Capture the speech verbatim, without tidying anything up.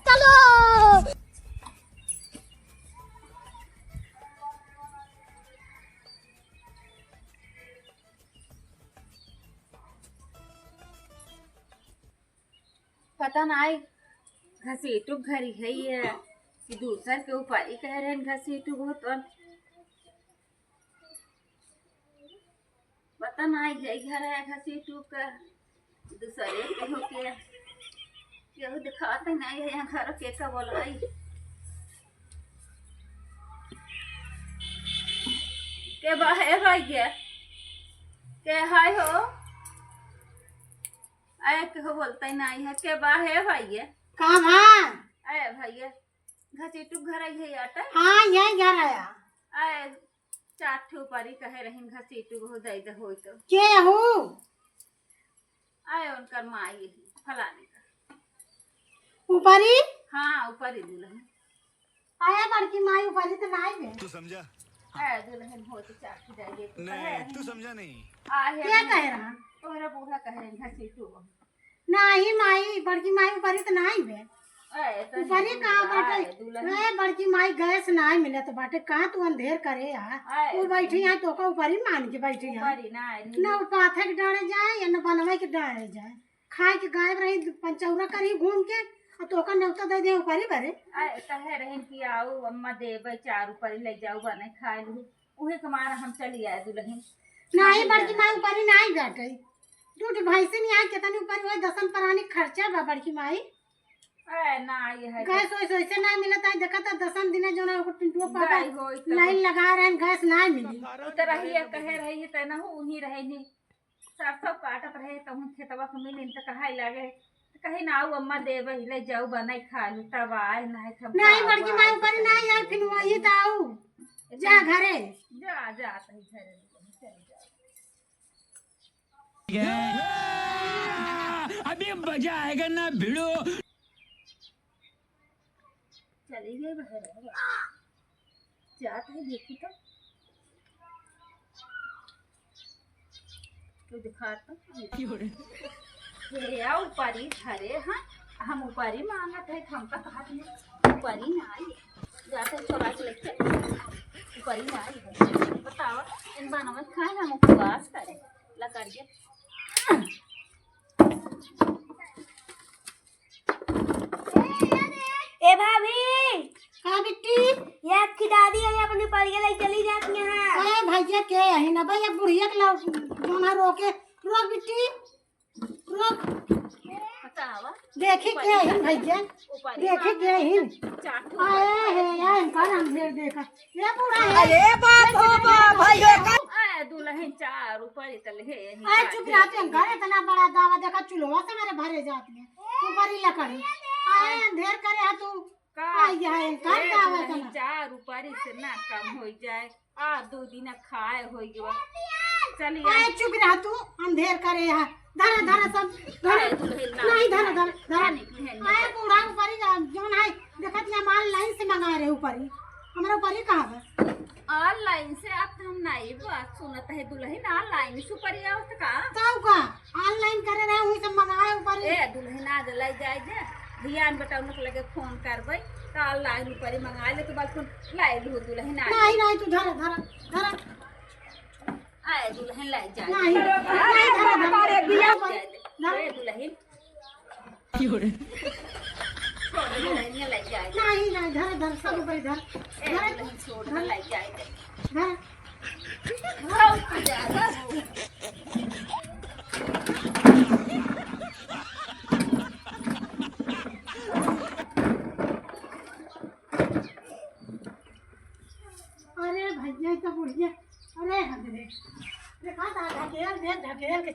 चलो। पता नाई घसीटू घरी है ये कि दूसर के ऊपर ही कह रहे हैं घसीटू हो तो। पता नाई है घर है घसीटू का दूसरे के हो के। केहू दिखाते नाई है यहाँ घर के का बोलाई। के बा है भाई ये? के हाय हो? आए केहू बोलते नाई है। के बा है भाई ये? का भा? आए भाई ये। घसीटू घर आई है आटा? हाँ, यही घर आया। आए चार ठो ऊपरी कहे रहीन घसीटू हो दे दे होई तो। के हू? आए उनकर माई है, फलानी का। ऊपरी? हाँ, ऊपरी दुलहिन। आए बड़की माई ऊपरी तो नाई बे। तू समझा? आए दुलहिन हो तो चार ठो दे दे तो नहीं, कहे तू रहीन। समझा नहीं। आहे के रहीन। कहे रहा? तोहरा बूढ़ा कहे रहीन घसीटू हो। नाही माई, बड़की माई ऊपरी त नाही बे। ए, तनी ऊपरी दूर कहाँ बा, बाटे? ए, दुलहिन। ए, बड़की माई गैस नाही मिलत बाटे, कहाँ तू अंधेर करे आ? ए, तू बैठी दुलहिन। यहाँ, तोका ऊपरी मान के बैठी यहाँ। ऊपरी ना, ए, ना दुलहिन। वो पाथे के डाँड़े जाए, या ना बनवे के डाँड़े जाए। खाए के गायब रही, पंचौरा करी घूम के, और तोका नेवता दे दे ऊपरी बरे। ए, कहे रहीन कि आऊ अम्मा देबे, चार ऊपरी ले जाऊ, बने खाए लू। उहे के मारा हम चली आए दुलहिन। नाही, बड़की माई ऊपरी नाही बाटे। दू ठो भैंसिन यहाँ केतनी ऊपर हुआ, दसन परानी खर्चा बा बड़की माई। ए, ना, ये है गैस वैस वैसे ना मिलत है, देखा था दसन दिने जो ना ओकर टिंटुआ पापा गई होई तो। लाइन लगा रहे हैं, गैस ना मिली। वो तो रही है, कहे रही है, तै ना हो, उही रहे नी। सरसों काटत रहे, तब हम खेतवा के मिलिन तो कहाई लागे, तो कहीं ना आऊ अम्मा देबे, ले जाऊ बनाई खा लू, तब आए, ना है तब नहीं, का बड़की आऊ, माई आऊ ऊपर तो ना चली आई, फिर जाऊ। वही तो आऊ। जा घरे। जा, जा, तही घरे, चली जाऊ। अभी मजा आएगा ना भिड़ो। चली गई बहन। जात है देखी तो। तो दिखा तो। क्यों रे? ये या ऊपरी धरे, हाँ? हम ऊपरी मांगत है, हमका कहत नहीं। ऊपरी ना आई। जाते चोरा के लेके। ऊपरी ना आई। बताओ, इन बनवत खाए हम उपवास करें। लकड़िया। ए भाभी। हाँ बिट्टी। ये आपकी दादी है, अपनी पढ़िया ले चली जाती हैं। अरे भैया के यही ना भैया बुढ़िया के लाओ, जोना रोके, रोक बिट्टी, रोक। बतावा। देखी के यही भैया, ऊपर ही देखी के यही। चाकू आए है यार, इनका नाम ढेर देखा। ये बूढ़ा है। अरे बाप हो बाप, भैया का। ए, दुलहिन चार ऊपर इतल है, ए, चुप रहते हैं, घर इतना बड़ा दावा देखा, चूल्हा से मेरे भरे जाते हैं, ऊपर ही लकड़ी। आए अंधेर करे है तू। का? आ, यह है, ए, का दावा दुलहिन इतना? चार ऊपर से ना कम हो जाए, आ दो दिन खाए हो गया। चलिए। आए चुप रह तू, अंधेर करे है। धरा, धरा सब, धरा। ए, दुलहिन ना, नहीं, धरा, धरा, धरा। नहीं, नहीं, नहीं। आए बूढ़ा ऊपर ही जा, जोन है, देखत या माल लाइन से मंगा रहे ऊपर ही। हमरा ऊपर ही कहाँ बा? ऑनलाइन से आप तो हम नाई बात सुनत है दुलहिन, ऑनलाइन से ऊपर आवत का? तब का? ऑनलाइन करे रहे, वही सब मंगाए ऊपर ही। ए दुलहिन आज लाई जाए जे, ध्यान बेटा उनके लगे फोन करबे, तो ऑनलाइन ऊपर ही मंगा ले, तो बल्कि लाई लू दुलहिन आज। नहीं, नहीं, तू धरा, धरा, धरा। आए दुलहिन लाई जाए। नहीं, नहीं, धरा, धरा। लाई जाए दे। धरा। ए दुलहिन। क्यों रे? छोड़ दे, नहीं, नहीं, ले जाए। नहीं, नहीं, धर, धर, सब ऊपर धर। ए, धर। नहीं, छोड़ दे, ले जाए दे। धर। बहुत ज्यादा हो। अरे भैया, ई तो बुढ़िया। अरे हद रे। देखा था, ढकेल दे, ढकेल के